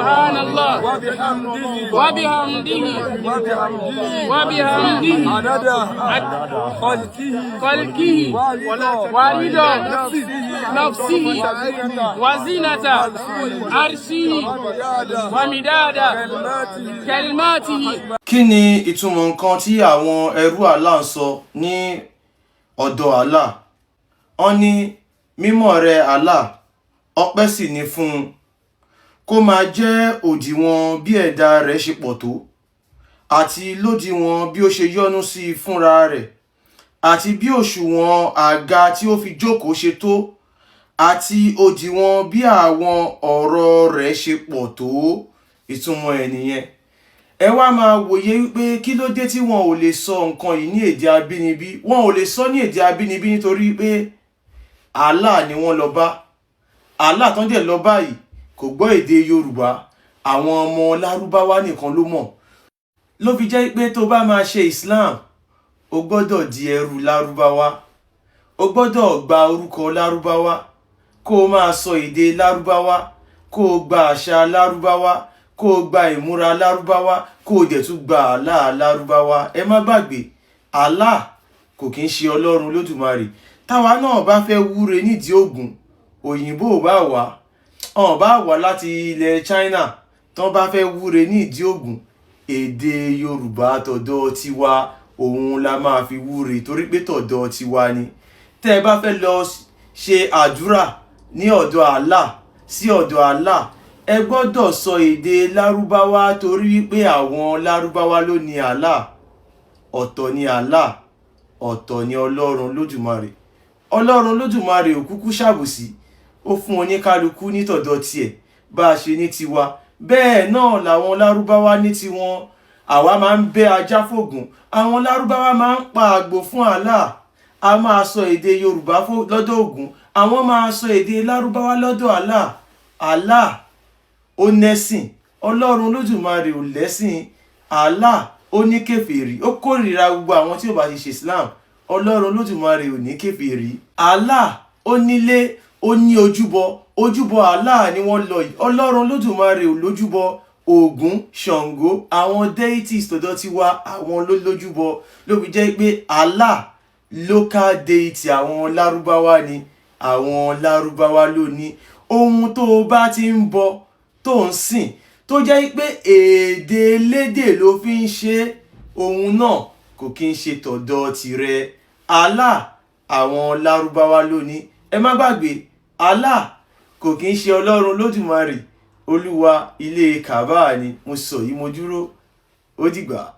Subhanallah. وبحمده. وبحمده. وبحمده. وبحمده. عدد خلقه. خلقه. ورضا. ورضا. نفسه. نفسه. وزنة عرشه. ومداد كلماته. كلماته. Kí ni ìtumọ̀ nǹkan tí àwọn ẹrú Allah ń sọ ní ọ̀dọ̀ Allah? Wọ́n ní mímọ́ rẹ̀ Allah, ọpẹ́ sì ni fún un, kó máa jẹ́ òdiwọ̀n bí ẹ̀dá rẹ̀ ṣe pọ̀ tó, àti lódiwọ̀n bí ó ṣe yọ́nú sí i fúnra rẹ̀, àti bí òṣùwọ̀n àga tí ó fi jókòó ṣe tó, àti òdiwọ̀n bí àwọn ọ̀rọ̀ rẹ̀ ṣe pọ̀ tó. Ìtumọ̀ ẹ̀ nìyẹn. Ẹ wá máa wòye wípé kí ló dé tí wọn ò lè sọ nǹkan yìí ní èdè abínibí. Wọn ò lè sọ ní èdè abínibí nítorí pé Allah ni wọ́n lọ bá. Allah tán dẹ̀ lọ báyìí kò gbọ́ èdè Yorùbá, àwọn ọmọ Lárúbáwá nìkan ló mọ̀. Ló fi jẹ́ pé tó bá máa ṣe Islam, o gbọ́dọ̀ di ẹrú Lárúbáwá, o gbọ́dọ̀ gba orúkọ Lárúbáwá, kó o máa sọ èdè Lárúbáwá, kó o gba àṣà Lárúbáwá, kó o gba ìmúra Lárúbáwá, kó o dẹ̀ tún gba Allah Lárúbáwá. Ẹ má gbàgbé, Allah kò kí ń ṣe Ọlọ́run Lódùmarè. Táwa náà bá fẹ́ wúre nídìí Ògún, òyìnbó ò bá wá, ọ̀n bá wá láti ilẹ̀ China, tán bá fẹ́ wúre nídìí Ògún, èdè Yorùbá tọ̀dọ̀ tiwa òun la máa fi wúre, torí pé tọ̀dọ̀ tiwa ni. Tẹ́ ẹ bá fẹ́ lọ ṣe àdúrà ní ọ̀dọ̀ Allah, sí ọ̀dọ̀ Allah, ẹ gbọ́dọ̀ sọ èdè Lárúbáwá, torí wípé àwọn Lárúbáwá ló ní Allah. Ọ̀tọ̀ ni Allah, ọ̀tọ̀ ni Ọlọ́run Lódùmarè. Ọlọ́run Lódùmarè ò kúkú ṣàbòsí, ó fún oníkálukú nítọ̀dọ̀ tiẹ̀. Bá a ṣe ní tiwa, bẹ́ẹ̀ náà làwọn Lárúbáwá ní tiwọn. Àwa máa ń bẹ́ ajá fògùn, àwọn Lárúbáwá máa ń pa àgbò fún Allah. A máa sọ èdè Yorùbá lọ́dọ̀ Ògún, àwọn máa sọ èdè Lárúbáwá lọ́dọ̀ Allah. Allah ó nẹ́sìn, Ọlọ́run Lódùmarè ò lẹ́sìn. Allah ó ní kèfèrí, ó kórìíra gbogbo àwọn tí ò bá ti ṣe Islam. Ọlọ́run Lódùmarè ò ní kèfèrí. Allah ó nílé, ó ní ojúbọ. Ojúbọ Allah ni wọ́n lọ yìí. Ọlọ́run Lódùmarè ò lójúbọ. Ògún, Ṣàngó, àwọn deities tọ̀dọ̀ ti wá, àwọn ló lójúbọ. Ló fi jẹ́ pé Allah, local deity àwọn Lárúbáwá ni, àwọn Lárúbáwá ló ní. Ohun tó o bá ti ń bọ, tó ń sìn, tó jẹ́ pé èdè elédè ló fi ń ṣe é, ohun náà kò kí ń ṣe tọ̀dọ̀ tirẹ̀. Allah, àwọn Lárúbáwá ló ní. Ẹ má gbàgbé, Allah kò kí ń ṣe Ọlọ́run Lódùmarè. Olúwa ilé Kaaba ni. Mo sọ yìí, mo dúró. Ó dìgbà.